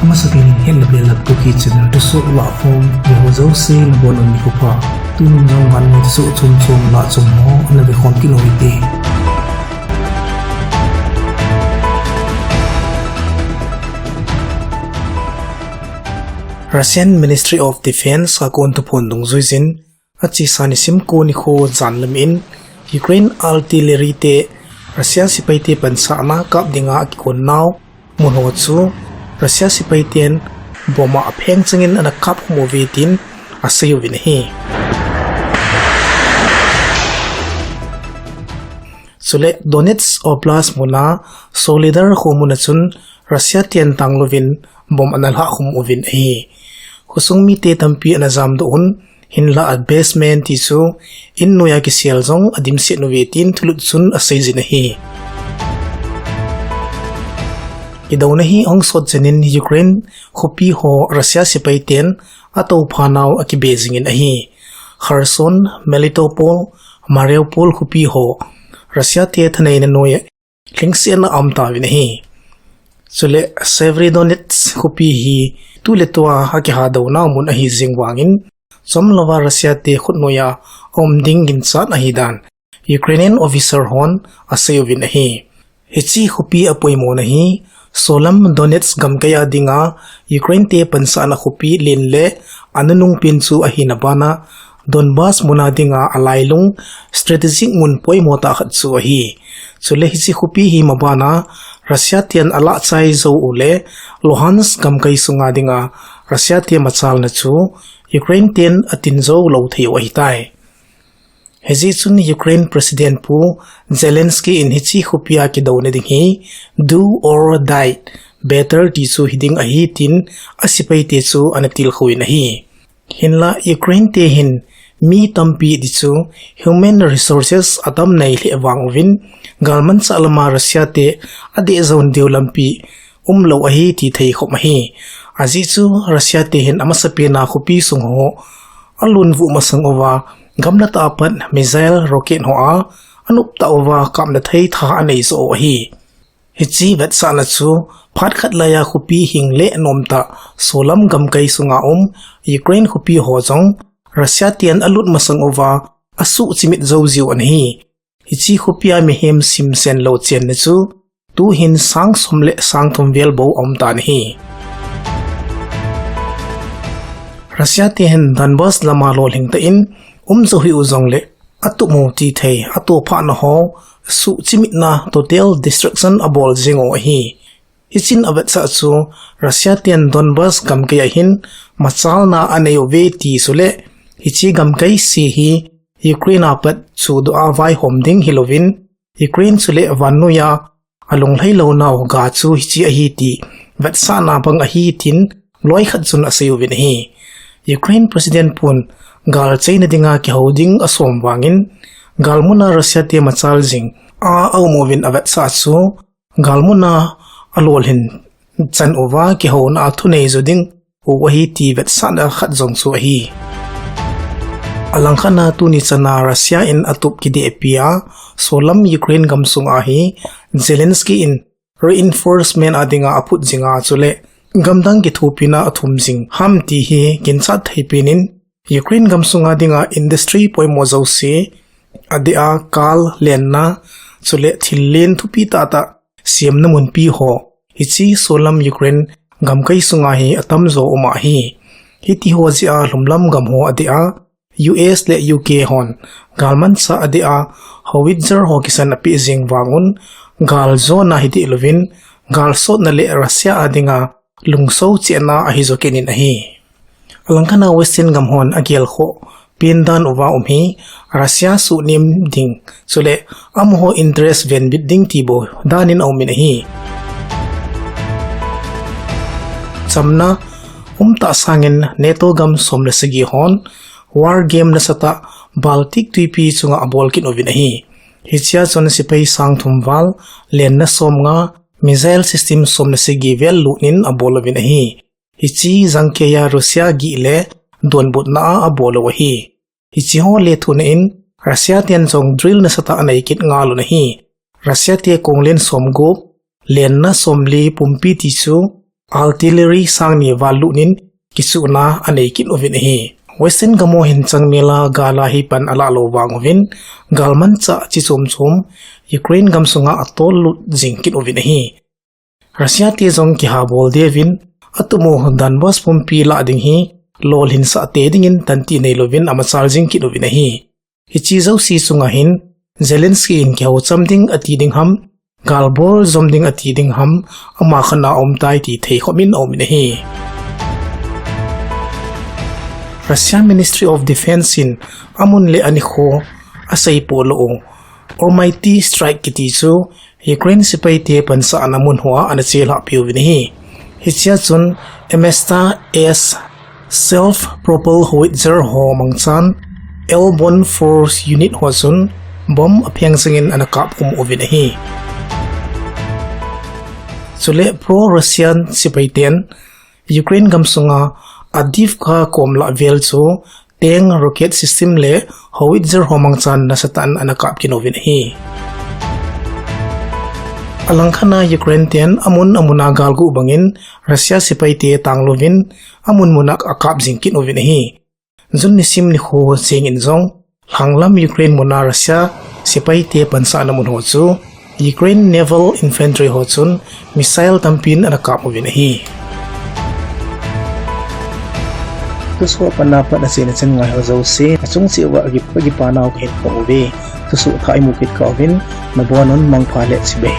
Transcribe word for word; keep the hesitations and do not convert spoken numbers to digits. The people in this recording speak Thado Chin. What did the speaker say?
Amasapen in hetna belap Kuki channel thusoh lahkhom veho jouse nabonun nikho pha. Tunin jong vannoi thusoh chomchom lahchom ho ana vekhom kit u hite. Russian Ministry of Defense a kon thuphon dungjuijin, achesa nisim ko nikho janlam in Ukraine artillery te Russia sepaite pansahna kap dinga akikon nau mun ho chu Russia sepaiten bomb a apheng changin ana kap khum uve tin asei uvin ahi. Chule Donetsk Oblast muna Soledar kho muna chun Russia ten tanglouvin bomb ana lhah khum uvin ahi. Khosung mite tampi ana jamdoh un, hinlah a basement ti chu in noiya kisel jong adimset uve tin thulut chun aseijin ahi. Kidouna hi ahung sot chenin Ukraine khopi ho Russia sepaiten atoupha nau akibe jingin ahi. Kherson, Melitopol, Mariupol khopi ho Russia te thaneina noi lhingsetna aum tauvin ahi. Chule Severodonetsk khopi hi tuletua akihadouna mun ahi jeng vangin, chomlouva Russia te khutnoiya aum ding ginchat ahidan Ukrainian officer hon asei uvin ahi. Hiche khopi apoimona hi solam Donetsk gamkai a dinga Ukraine te pansahna khopi len le anunungpen chu ahina bana Donbas muna dinga alailung strategic mun poimo tah khat chu ahi. Chule hiche khopi hi mabana Russia ten alahchai jou u le Luhansk gamkai sunga dinga Russia te machalna chu Ukraine ten atin joulou thei u ahitai. Hijeh chun Ukraine President Pu Zelensky in hiche khopia kidouna ding hi do or die, better ti chu hiding ahi tin asepaite chu ana tilkhouvin ahi. Hinlah Ukraine te hin mi tampi ti chu human resources atam nei lheh vang uvin, galmanchah lama Russia te adeh joun diu lampi umlou ahi ti theikhop ahi. Ajeh chu Russia te hin amasapena khopi sung ho alunvuh masang uva, gamlatah a pat missile, rocket ho a anop tah uva kapna thei tha anei joh u ahi. Hiche vetsahna chu phat khat laiya khopi hing le nomtah solam gamkai sunga um Ukraine khopi ho jong Russia ten alut masang uva asuhchimit jou jiu ana hi. Hiche khopia mihem simsen lou chenna chu tuhin sang som le sang thum vel bou aum tan ahi. Russia te hin Donbas lama lolhing tah in um jou hih u jongle atup u tithei, atophahna ho suhchimitna, total destruction abol jeng u ahi. Hichin avetsah chu Russia ten Donbas gamkai a hin machalna anei uve ti chule hiche gamkai se hi Ukraine a pat chudoh a vaihom ding hilouvin, Ukraine chule vannoiya alunglhai lounau ga chu hiche ahi ti vetsahna bang ahi tin loikhat chun asei uvin ahi. Ukraine President Pun gal chaina dinga kihou ding asom vangin, galmuna Russia te machal jing a aum uvin avetsah chu galmuna alolhin chan uva kihouna a thunei jo ding u ahi ti vetsahna khat jong chu ahi. Alangkhatna tuni chana Russia in atup kidehpi a solam Ukraine gamsunga hi Zelensky in reinforcement a dinga aphut jinga chule gamdang kithopina athum jing ham ti hi ginchat theipen in Ukraine gamsunga dinga industry poimo jouse, adeh a kal, lenna, chule thil len thupi tahtah semna munpi ho hiche solam Ukraine gamkai sunga hi atamjo um ahi. Hitiho jeh a lhumlam gam ho adeh a U S le U K hon galmanchah adeh a howitzer ho kisan apeh jeng vangun, gal jona hideh louvin, gal sotna le Russia a dinga lungso chehna ahi jo kit in ahi. Alangkhatna Western gam hon agelkhoh pen dan uva um hi Russia suhnem ding chule amaho interest venbit ding ti bou danin aumin ahi. Chamna umtah sangin NATO gam som le sagi hon war game nasatah Baltic twipi chunga abol kit uvin ahi. Hichea chun sepai sang thum val, lenna som nga, missile system som le sagi vel lut in abol uvin ahi. Hiche jangkeiya Russia gih le donbutna a abol u ahi. Hicheho lethuhna in Russia ten jong drill nasatah anei kit ngal un ahi. Russia te konglen somgup, lenna somli pumpi ti chu artillery sang ni val lut in kisuhna anei kit uvin ahi. Western gam ho hin changmel a gal a hi pan alah lou vang uvin, galmanchah chi chom chom Ukraine gam sunga atol lut jing kit uvin ahi. Russia te jong kihabol deuvin, atup u Donbas pumpi lah ding hi lolhinsah te dingin tanti neilouvin amachal jing kit uvin ahi. Hiche jouse chunga hin Zelensky in kihoucham ding ati ding ham, galbol jom ding ati ding ham, ama khat a um tai ti thei khop in aum in ahi. Russia Ministry of Defense in amun le anikho asei poh lou u Almighty Strike kiti chu Ukraine sepai te pansahna mun hoa ana chelhah peuvin ahi. Hichea chun M S T S self-propelled howitzer ho mangchan airborne force unit ho chun bomb apheng sangin ana kap khum uvin ahi. Chule pro-Russian sepai ten Ukraine gam sunga Avdiivka kom lah vel chu tank, rocket system le howitzer ho mangchan nasatah in ana kap kit uvin ahi. Alangkhat a Ukraine ten amun amun a galguh bangin Russia sepai te tanglouvin amun mun a akap jing kit uvin ahi. June nisim nikho chengin jong lhanglam Ukraine mun a Russia sepai te pansahna mun ho chu Ukraine Naval Infantry ho chun missile tampin ana kap uvin ahi. Thusoh a pat na pat a chena chan ngai ho jouse achung cheh uva kipana u kahin phong uve. Thusoh thah imu kit kah uvin nabon un mangpha le chibai.